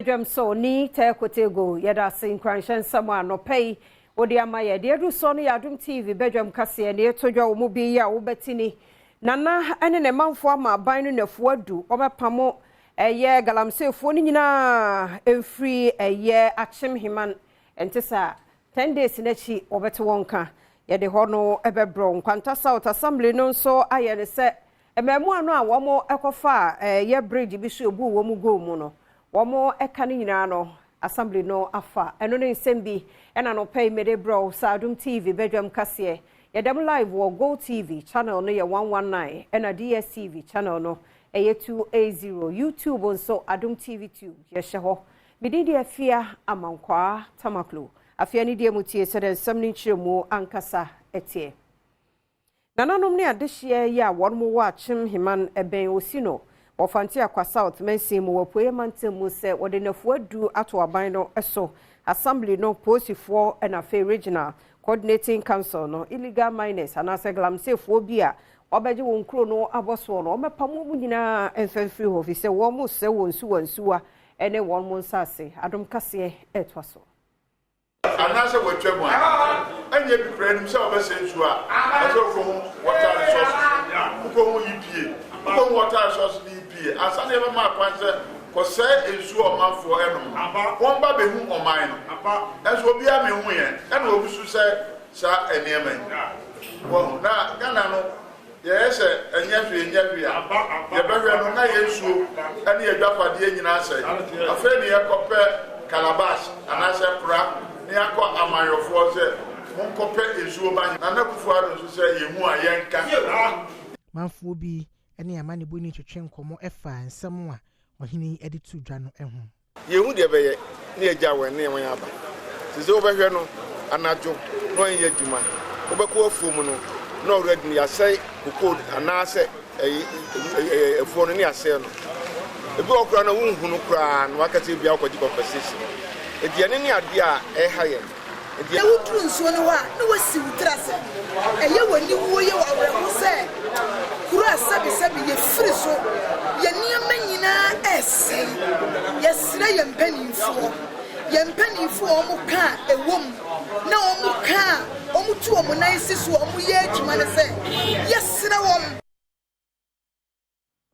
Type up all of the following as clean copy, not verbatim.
Dwam so ni Tɛ Kotego, yɛda ase nkuranhyɛ nsɛm a anɔpa yi wode ama yɛ. Deɛ aduru soɔ no yɛ Adom TV badwam kaseɛ ne ɛtɔ dwa wɔ mu bi yi a wobɛte ni. Nana ne ne manfoɔ ama aban no nnafua du wɔbɛpamo ɛyɛ galamseyfoɔ no nyinaa mfiri ɛyɛ Akyem Heman. Ɛnte saa? 10 days no akyi wɔbɛte wɔn nka. Yɛde hɔ no bɛbrɛ wo. Nkwanta South Assembly no nso ayɛ no sɛ Mmaamua no a wɔkɔfaa ɛyɛ bridge bi so ebuu wɔn goal mu no, wɔn ka no nyinaa no, Assembly no afa. Ɛno ne nsɛm bi ɛna anɔpa yi mede brɛ wo sɛ Adom TV badwam kaseɛ. Yɛda mu live wɔ Gold TV, channel no yɛ 119, ɛna DSTV channel no ɛyɛ 280. YouTube nso Adom TV Tube yɛhyɛ hɔ. Me din de Afia Amankwaa Tamaklo. Afei anidie mu tie sɛdeɛ nsɛm no nkyerɛmu ankasa teɛ. Nananom ne adehyeɛ yi a wɔnom wɔ Akyem Heman ɛbɛn Osino wɔ Fante Akwa South mansin mu wɔ Apueɛ mantam mu sɛ wɔde nnafua du ato aban no so, Assembly no, Polisifoɔ ɛna afei Regional Coordinating Council no, illegal miners anaasɛ galamseyfoɔ bi a wɔabɛgye wɔn nkuro no abɔ soɔ no, wɔmmɛpamo wɔn nyinaa mfa mfiri hɔ firi sɛ wɔresɛe wɔn nsuwa nsuwa ne wɔn nsase. Adom Kaseɛ ɛretoa so. Anaasɛ watwa mu a, ɛnyɛ bi koraa nim sɛ wɔbɛsɛ nsuo a, ɛsɛ wokɔhu water resources, wokɔhu EPA, wokɔhu water resources ne EPA ansa na yɛbɛma akwan sɛ kɔsɛe nsuo a ɔmanfoɔ ɛnom no. Wɔn ba bɛhu ɔman no, ɛnso obiara mɛhu yɛn, ɛna wɔgu so sɛ saa nneɛma yi. Wahu, na Ghana no, Yɛyɛ sɛ ɛnyɛ hwee nyɛ hwee a, yɛbɛhwɛ no na yɛn nsuo ne yɛn agyapadeɛ nyinaa asɛe. Afei na yɛkɔpɛ calabash anaasɛ kora na yɛakɔ amanyɔfoɔ sɛ monkɔpɛ nsuo ma yɛn. Nana Akufo-Addo nso sɛ yɛhu a yɛnka. Manfoɔ bi ne amanebɔni twetwe nkɔmmɔ faa nsɛm a ɔhene yi de too dwa no ho. Yenhu deɛ ɛbɛyɛ na yɛagya wɔn ne wɔn aba. Seesei wobɛhwɛ no anadwo na ɔnyɛ adwuma, wobɛkɔ afuo mu no na already no yɛasɛe kokoo anaasɛ ɛyi afuo no ne yɛasɛe no. Ebi wɔ hɔ koraa no wonhu no koraa na waka sɛ ebia wokɔgye compensation. Enti ɛno ne adeɛ a ɛha yɛn. Enti. Na woduru nsuo no hɔ a, na woasi wo tiri ase. Ɛyɛ wo aniwuo, yɛ wo awerɛho sɛ kuro a sɛbesɛbe yɛfiri so, yɛn nneɛma nyinaa resɛe. Yɛsrɛ yɛn mpanimfoɔ, yɛn mpanimfoɔ a wɔka a ɛwɔ mu na wɔka a wɔtu wɔn nan si so a wɔyɛ adwuma no sɛ, yɛsrɛ wɔn.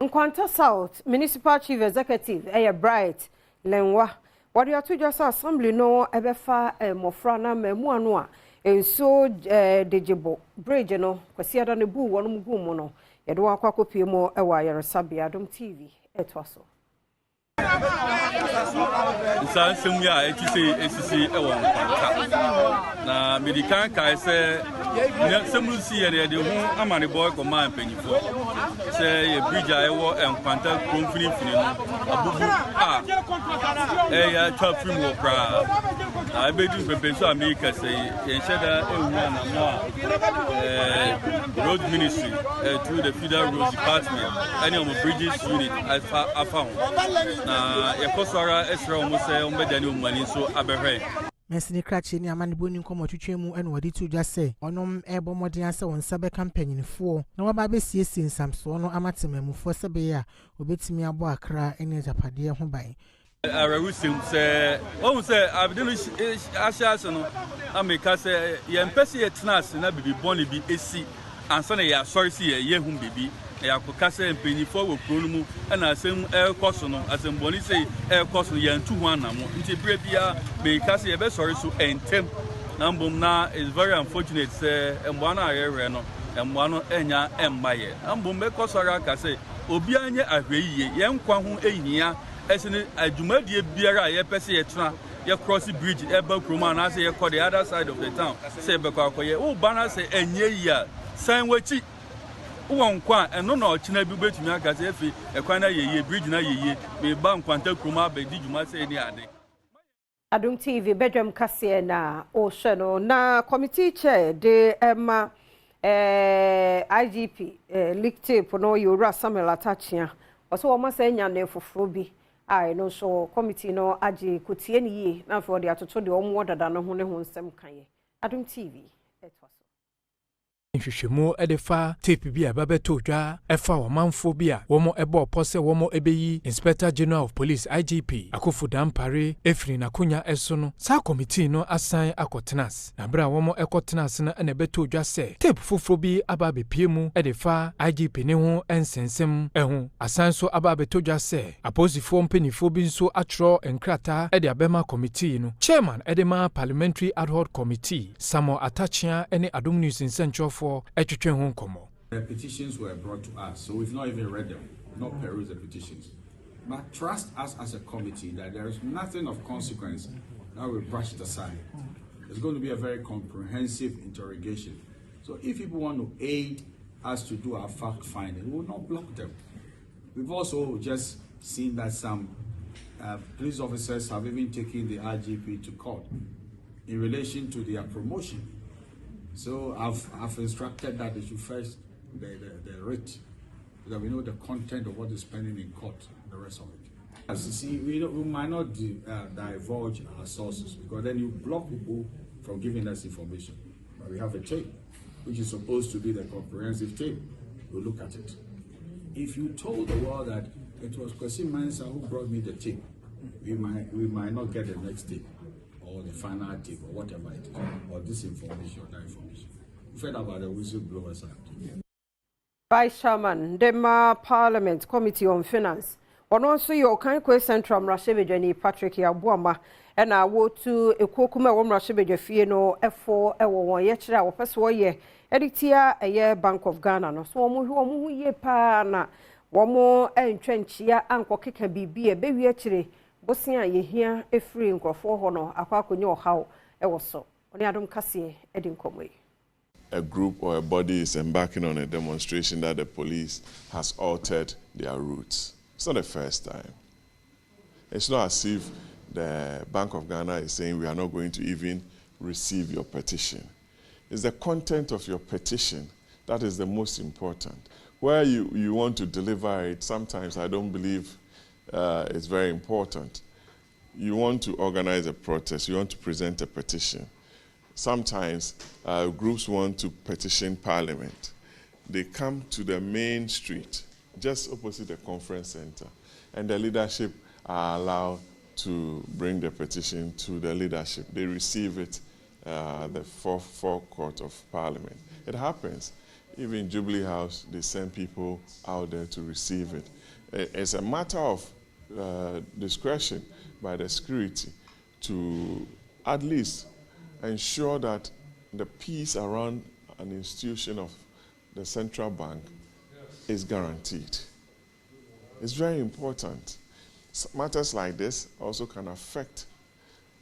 Nkwanta South Municipal Chief Executive yɛ Bright Lenwa. Wɔde ato dwa sɛ Assembly no bɛfa mmɔfra anaa mmaamua no a nsuo Degyebo Bridge no Kwasiada no buu wɔn guu mu no, yɛde wɔn akɔ akɔpue mu wɔ ayaresabea. Adom TV toa so. Saa nsɛm yi a ɛte sɛ esisi wɔ nkwanta na mede kan kae sɛ nsɛm no si yɛ no yɛde ho amanebɔ kɔmaa mpanyinfoɔ sɛ yɛ bridge a ɛwɔ nkwanta kuro mfinimfini no abubu a ɛyɛ atwa firi mu hɔ koraa na ɛbɛdu mpɛmpɛnso a meka sɛ yɛnhyɛ da ɛhu anamɔ a road ministry through the feeder roads department ɛne wɔn bridges unit afa afa ho na yɛkɔ so ara srɛ wɔn sɛ wɔbɛdane wɔn ani nso abɛhwɛ. Mansini krakye ne amanebɔni nkɔmmɔtwetwe mu na wɔde too dwa sɛ wɔnom rebɔ mmɔden ara sɛ wɔn nsa bɛka mpanyinfoɔ na wɔaba abɛsiesie nsamsoɔ no ama temanmufoɔ sɛ ɛbɛyɛ a wɔbɛtumi abɔ akra ne agyapadeɛ ho ban. Awerɛhosɛm sɛ wahu sɛ ade no ahyɛ ase no, na meka sɛ yɛmpɛ sɛ yɛtena ase na biribi bɔne bi si ansa na yɛasɔre sɛ yɛyɛ ho biribi, na yɛakɔka sɛ mpanyimfoɔ wɔ kuro no mu na asɛm ɛrekɔ so no, asɛm bɔne sei ɛrekɔ so no, yɛntu ho anamo. Nti berɛ biara meka sɛ yɛbɛsɔre so ntɛm, na mbom na it's very unfortunate sɛ mmoa no a yɛhwɛ no, mmoa no anya mma yɛ. Na mbom mɛkɔ so ara aka sɛ obiara nyɛ ahwɛyie, yɛn nkwa ho hia Ɛsene dwumadie biara a yɛpɛ sɛ yɛtena, yɛ cross bridge ɛba kurom anaasɛ yɛkɔ the other side of the town sɛ yɛbɛkɔ akɔyɛ. Woba no sɛ ɛnyɛ yie a, san w'akyi. Wowɔ nkwa a, ɛno na ɔkyena bi wobɛtumi aka sɛ efe ɛkwan no ayɛ yie, bridge no ayɛ yie, meba Nkwanta kurom abɛdi dwuma sei ne ade. Adom TV badwam kaseɛ na wohwɛ no. Na committee chair de ma eh, IGP eh, leak tape no yɛ Owura Samuel Atakyea. Ɔsɛ wɔn asa anya ne foforɔ bi a ɛno nso committee no agye kotie no yie na afei wɔde atoto deɛ wɔn wɔ dada no ho ne ho nsɛm kaeɛ. Adom TV ɛtoa so. Nhwehwɛmu de fa tape bi a ɛba bɛtɔ dwa ɛfa ɔmanfoɔ bi a wɔn ɛbɔ pɔ sɛ wɔn ɛbɛyi Inspector General of Police, IGP Akuffo Dampare, efiri n'akonnwa ɛso no, saa committee no asan akɔtena ase. Na abere a wɔn ɛkɔtena ase no, ɛna ɛbɛtɔ dwa sɛ tape foforɔ bi aba abɛpie mu ɛde fa IGP ne ho nsɛnsɛm ɛho. Asan so aba abɛtɔ dwa sɛ apolisifoɔ mpanimfoɔ bi nso atwerɛ nkrataa ɛde abɛma committee no. Chairman ɛde ma Parliamentary Ad Hoc Committee, Samuel Atta Akyea, ne Adom News nsɛnkyerɛfoɔ ɛtwetwe ho nkɔmmɔ. The petitions were brought to us, so we've not even read them, not perused the petitions. But trust us as a committee that there is nothing of consequence that we brush it aside. It's going to be a very comprehensive interrogation. So if people want to aid us to do our fact finding, we will not block them. We've also just seen that some police officers have even taken the IGP to court in relation to their promotion. So I've instructed that they should first the writ, so that we know the content of what is pending in court and the rest of it. As you see, we might not divulge our sources because then you block people from giving us information. But we have a tape, which is supposed to be the comprehensive tape. We'll look at it. If you told the world that it was Kwesi Mensah who brought me the tape, we might not get the next tape or the final tape or whatever it is, or this information or that information. We've heard about the Whistleblowers Act. Vice Chairman Dema Parliament Committee on Finance, ɔno nso yɛ Okaikwei Central mmarahyɛbadwani Patrick Yaw Boamah, ɛna wɔtu ekuokum a ɛwɔ mmarahyɛbadwa fie no ɛfo ɛwɔ wɔn yɛkyerɛ a wɔpɛ so wɔyɛ ɛde tia ɛyɛ Bank of Ghana no so. Wɔn hwɛ wɔn ho yie paa na wɔn ntwa nkyia ankɔkeka biribi a ɛbɛwie akyire bosia a yɛhia efiri nkurɔfoɔ hɔ no akɔ akɔnya ɔhaw ɛwɔ so. Ɔne Adom Kaseɛ ɛdi nkɔmɔ yi. A group or a body is embarking on a demonstration that the police has altered their routes. It's not the first time. It's not as if the Bank of Ghana is saying we are not going to even receive your petition. It's the content of your petition that is the most important. Where you want to deliver it, sometimes I don't believe it's very important. You want to organize a protest, you want to present a petition. Sometimes groups want to petition Parliament. They come to the main street, just opposite the conference center, and the leadership are allowed to bring the petition to the leadership. They receive it, the forecourt of Parliament. It happens. Even Jubilee House, they send people out there to receive it. It's a matter of discretion by the security to at least ensure that the peace around an institution of the central bank is guaranteed. It's very important. Matters like this also can affect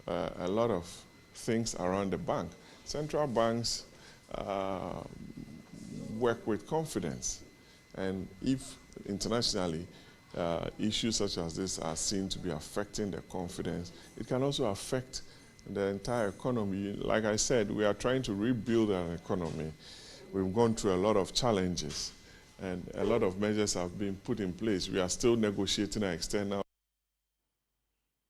a lot of things around the bank. Central banks work with confidence, and if internationally issues such as this are seen to be affecting the confidence, it can also affect the entire economy. Like I said, we are trying to rebuild our economy. We've gone through a lot of challenges and a lot of measures have been put in place. We are still negotiating our external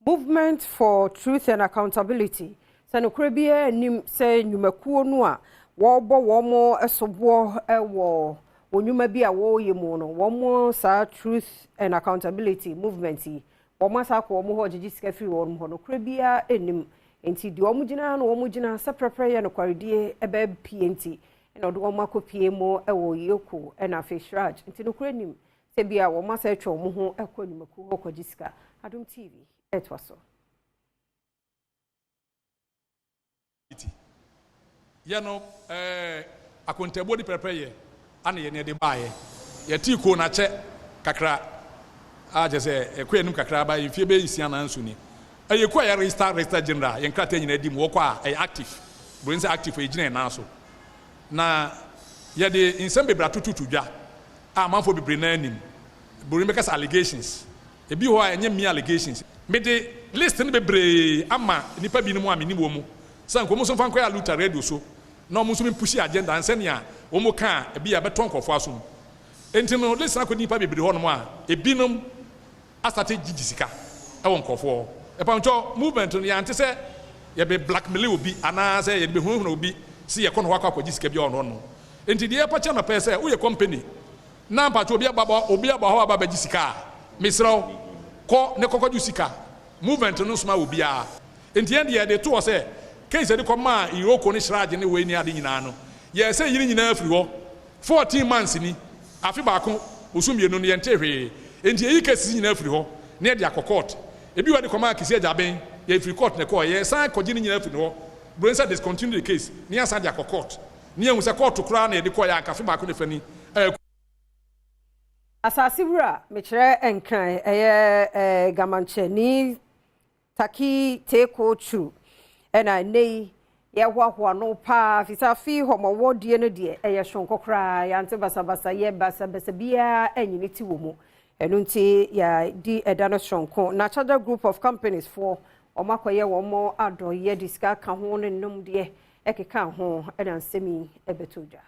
Movement for Truth and Accountability sɛ nokorɛ biara anim sɛ nnwumakuo no a wɔrebɔ wɔn soboɔ wɔ wɔn nnwuma bi a wɔreyɛ mu no, wɔn saa Truth and Accountability Movement yi, wɔn asa akɔ wɔn hɔ gyegye sika firi wɔn hɔ. Nokorɛ biara anim nti deɛ wɔn gyina no, wɔn gyina sɛ pɛrɛpɛrɛ yɛ nokwaredie ɛbɛpie nti ɛna ɔde wɔn akɔpie mu ɛwɔ EOCO ɛna afei CHRAJ. Nti nokorɛ nim sɛ bi a wɔn asa atwa wɔn ho ɛkɔ nnwumakuo hɔ kɔgye sika. Adom TV ɛtoa so. Yɛ no akontabuo de pɛrɛpɛrɛ yɛ ana yɛ ne yɛde baayɛ yɛte kuo n'akyɛ kakra a kyerɛ sɛ ɛkɔ anim kakra ba mfie bɛyɛ 6 anaa nso ni. Ɛyɛ kuo a yɛ register general, yɛn krataa nyinaa di mu, wɔkɔ a ɛyɛ active, buroni sɛ active, ɛgyina yɛn nan so na yɛde nsɛm bebree atototo dwa a amanfoɔ bebree nan anim. Buroni bɛka sɛ allegations, ebi hɔ a ɛnyɛ mi allegations. Mede list no bebree ama nipa binom a menim wɔ mu sɛ nkɔmɔ nso mfa nkɔyɛ aluta radio so na wɔn nso mi push agenda nsɛnea wɔn ka a ebi a bɛtɔ nkɔfoɔ asom. Nti no list no akɔ nipa bebree hɔnom a ebinom asate gyigyi sika ɛwɔ nkɔfoɔ. Ɛpamtɔ movement no, yɛante sɛ yɛbɛ blackmail obi anaasɛ yɛde bɛhunahuna obi si yɛkɔ no hɔ akɔ akɔgye sika bi a ɔno no. Enti deɛ yɛpɛ kyɛ anɔpa yi sɛ woyɛ company na mpakyɛ obi aba obi aba hɔ aba abɛgye sika a, mesrɛ wo kɔ ne kɔkɔgye wo sika. Movement no nsoma obiara. Enti yɛn deɛ yɛde to hɔ sɛ case yɛde kɔmaa Iroko ne Shraj ne wei ne ade nyinaa no, yɛɛ sɛ yi ne nyinaa firi hɔ. 14 months ni, afe baako, bosom mmienu no yɛntee hwee. Enti yɛyi cases nyinaa firi hɔ na yɛde akɔ court. Ebi wɔ hɔ yɛde kɔmaa Kissi Agyabeng, yɛfiri court na ɛkɔɔɛ, yɛsan kɔgye ne nyinaa firi ne hɔ. Broni sɛ discontinue the case na yɛasan de akɔ court. Na yɛahu sɛ court koraa na yɛde kɔɔɛ a anka afe baako ne fa ni a Asase wura, mekyerɛ Nkran, ɛyɛ Gamankyɛni Taki Teeko Tru ɛna ɛnnɛ yi yɛhoahoa no paa fi sɛ afe hɔmɔwɔ die no deɛ ɛyɛ soronko koraa yɛante basabasa yɛ basabasa biara anyi ne ti wɔ mu ɛno nti yɛdi ɛda no soronko na Charger Group of Companies foɔ wɔn akɔyɛ wɔn adɔyɛ de sika ka ho ne nnomdeɛ ɛkeka ho ɛna nsɛm yi ɛbɛtɔ dwa.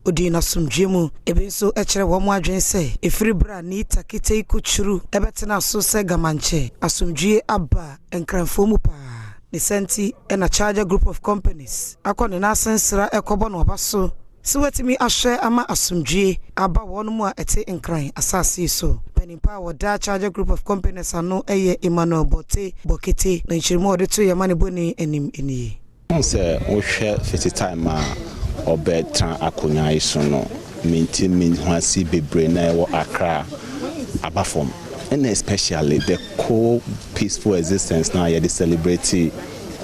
Odii no asomdwoeɛ mu. Ebi nso kyerɛ wɔn adwene sɛ ɛfiri berɛ a Nita Kitei Kutchuru bɛtenaa so sɛ Gamankyɛ, asomdwoeɛ aba Nkranfoɔ mu paa. Ne saa nti na Charger Group of Companies akɔ ne nan ase nsra rekɔbɔ no aba so sɛ watumi ahwɛ ama asomdwoeɛ aba wɔn a ɛte Nkran asase yi so. Panin pa a ɔda Charger Group of Companies ano yɛ Emmanuel Bortey Borketey, na nkyerɛmu a ɔde too yɛn amanebɔni anim nie. Wohu sɛ wohwɛ fiti time a ɔbɛ tra akonwa yi so no mente me ho ase bebree na ɛwɔ Accra aba fam ɛna especially the co peaceful existence no a yɛde celebrate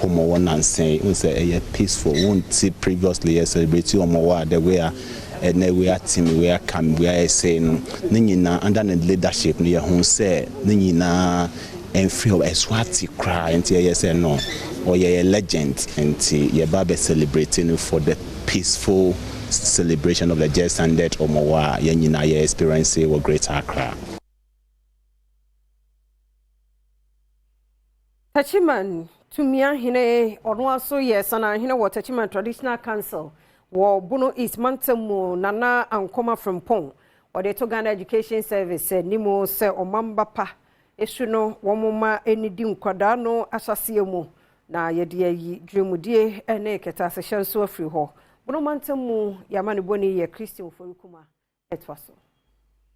Homowo nansa yi wohu sɛ ɛyɛ peaceful wonte previously yɛ celebrate Homowo a the way a ɛnɛ wei ate me wei aka me wei ayɛ sei no ne nyinaa under ne leadership no yɛhu sɛ ne nyinaa Ɛmfiri hɔ ɛso ate koraa nti ɛyɛ sɛ no ɔyɛ yɛ legend nti yɛba bɛ celebrate no for the peaceful celebration of the just ended Omowo a yɛn nyinaa yɛ experience wɔ Greater Accra. Techiman Tumiahene, ɔno ara nso yɛ Sanahene wɔ Techiman Traditional Council wɔ Bono East mantam mu, Nana Ankomah Frimpong. Ɔde to Ghana Education Service anim sɛ ɔmamba pa su no wɔmma ɛnnidi nkwadaa no ahyɛaseɛ mu na yɛde ayi dwerɛmudie ne kɛtɛasehyɛ nso afiri hɔ. Bono mantam mu yɛn amanebɔni yɛ Christine Ofori-Kumah ɛtoa so.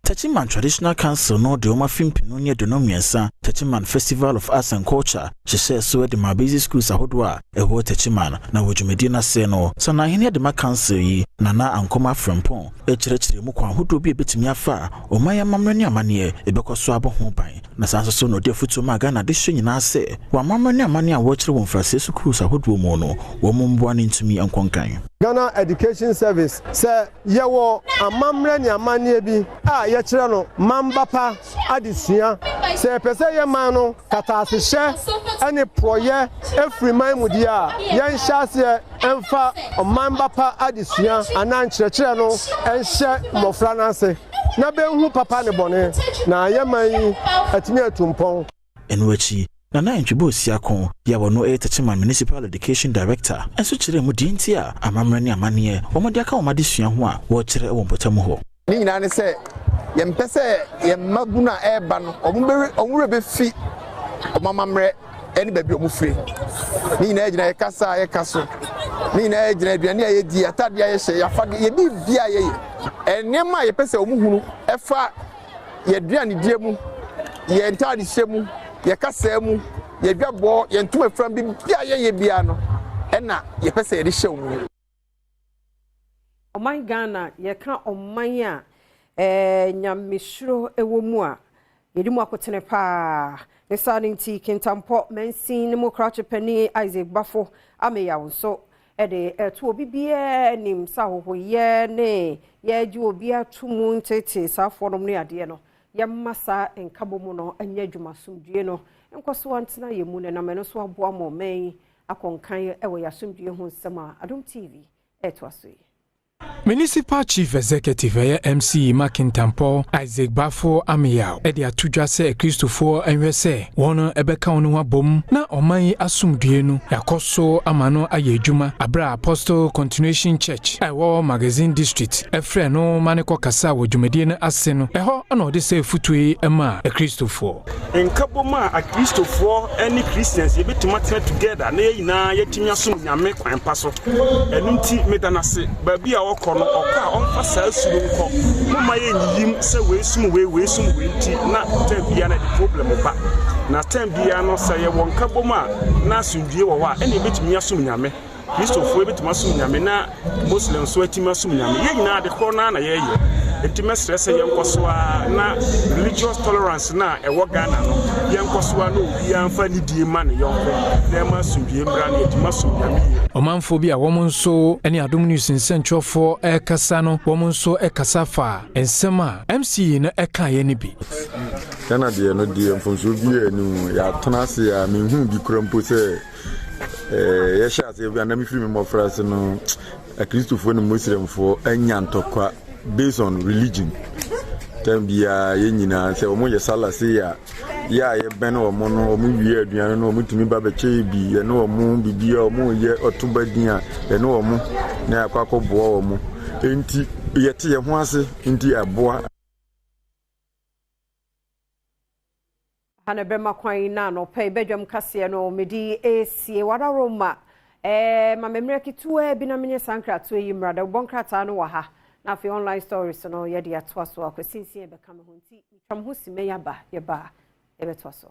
Techiman Traditional Council no de wɔn afe mpenu ne aduonum mmiɛnsa Techiman Festival of Arts and Culture hyehyɛɛ so de maa basic schools ahodoɔ a ɛwɔ Techiman. Na wɔ dwumadie no ase no, Sanahene Adema Council yi, Nana Ankomah Frimpong, kyerɛkyerɛɛ mu kwan ahodoɔ bi a ɛbɛtumi afa a ɔman amammerɛ ne amanneɛ bɛkɔ so abɔ ho ban. Na saa nso so na ɔde afotuo maa Ghana adehyeɛ nyinaa sɛ wɔ amammerɛ ne amanneɛ a wɔrekyerɛ wɔ mfraseɛ sukuus ahodoɔ mu no, wɔn mmoa no ntumi nkɔ nkan. Ghana Education Service, Sɛ yɛwɔ amammerɛ ne amanneɛ bi a yɛkyerɛ no mamba pa adesua. Sɛ yɛpɛ sɛ yɛn man no katasehyɛ ne porɔyɛ firi man mu deɛ a, yɛnhyɛ aseɛ mfa ɔmamba pa adesua anaa nkyerɛkyerɛ no nhyɛ mmɔfra no ase na bɛnhu papa ne bɔne na yɛn man yi atumi atu mpɔn. Ɛno akyi, Nana Antwi Osiako, yi a ɔno yɛ Techiman Municipal Education Director nso kyerɛɛ mu deɛ nti a amammerɛ ne amanneɛ wɔde aka wɔn adesua ho a wɔrekyerɛ wɔ mpɔtam hɔ. Ne nyinaa ne sɛ, yɛmpɛ sɛ yɛn mmabunu a ɛreba no, wɔn bɛ wɔn werɛ bɛfi wɔn amammerɛ ne baabi a wɔfiri. Ne nyinaa gyina yɛn kasa a yɛka so. Ne nyinaa gyina aduane a yɛdi, atadeɛ a yɛhyɛ, yɛn afadeɛ, yɛn biribiara a yɛyɛ. Nneɛma a yɛpɛ sɛ wɔhunu ɛfa yɛn aduanedie mu, yɛn ntaadehyɛ mu, yɛn kasaa mu, yɛn dwabɔ, yɛn ntoma fira, biribiara a yɛyɛ biara no, ɛna yɛpɛ sɛ yɛde hyɛ wɔn mu. Ɔman Ghana, yɛka ɔman a eh, nyamesuro wɔ mu a, yɛdi mu akotene paa. Ne saa no nti, Kintampo mansin no mu krakye panin Isaac Bafo Ameyaw nso de ɛto obi biara anim sɛ ahohoyɛ ne yɛgye obi ato mu ntetee saafoɔ nom ne adeɛ no, yɛmma saa nkabɔ mu no nyɛ adwuma asomdwie no nkɔ so antena yɛn mu na ɛnam ɛno so aboa ma ɔman yi akɔ nkan wɔ yɛn asomdwie ho nsɛm a Adom TV ɛretoa so yi. Municipal Chief Executive ɛyɛ MC ma Kintampo, Isaac Baffour Ameyaw de ato dwa sɛ Akristofoɔ nhwɛ sɛ wɔn bɛka wɔn ho abom na ɔman yi asomdwoeɛ no akɔ so ama no ayɛ adwuma aberɛ a Apostle Continuation Church a ɛwɔ Magazine District frɛɛ no ma no kɔkasaa wɔ dwumadie no ase no, ɛhɔ na ɔde saa afutuo yi maa Akristofoɔ. Nkabom a Akristofoɔ ne Christians yɛbɛtumi atena together na yɛn nyinaa yɛatumi asom Nyame kwan pa so. Ɛno nti meda no ase. Baabi a ɔkɔ no, ɔkɔ a ɔmfa saa su no nkɔ. Momma yɛnyiyim sɛ wei som wei, wei som wei nti na term biara no ɛde problem ba. Na term biara no sɛ yɛwɔ nkabom a na asomdwie wɔ hɔ a, ɛna yɛbɛtumi asom Nyame. Kristofoɔ bɛtumi asom Nyame na Muslim nso atumi asom Nyame. Yɛn nyinaa ade korɔ no ara na yɛyɛ. Nti mɛsrɛ sɛ yɛnkɔ so ara na religious tolerance no a ɛwɔ Ghana no, yɛnkɔ so ara na obiara mfa nidie mma ne yɔnko na ɛma asomdwie mmra na yɛatumi asom Nyame yie. Ɔmanfoɔ bi a wɔn nso ne Adom News nsɛntwerɛfoɔ rekasa no, wɔn nso kasa faa nsɛm a MC no kaeɛ no bi. Ghana deɛ no deɛ mfomsoɔ biara nni ho. Yɛatena ase a menhuu bi koraa mpo sɛ Yɛhyɛ aseɛ bi a na mefiri me mmɔfra ase no akristofoɔ ne muslimfoɔ anya ntɔkwa based on religion time biara yɛn nyinaa sɛ wɔn yɛ sala sei a yɛ a yɛbɛn wɔn no wɔn wie aduane no wɔn tumi ba bɛkyɛ bi yɛne wɔn biribi a wɔn yɛ ɔto ba din a yɛne wɔn na yɛakɔ akɔboa wɔn nti yɛte yɛn ho ase nti ɛboa. Ha na ɛbɛma kwan na anɔpa yi badwam kaseɛ no mede resie w'adaworoma. Ɛɛ ma me mmerɛ ketewaa bi na menyɛ saa nkratoɔ yi mmra. Dawubɔ nkrataa no wɔ ha na afei online stories no yɛde atoa so. Akwasinsin ɛbɛka me ho nti metwa me ho simma yi aba yɛba a yɛbɛtoa so.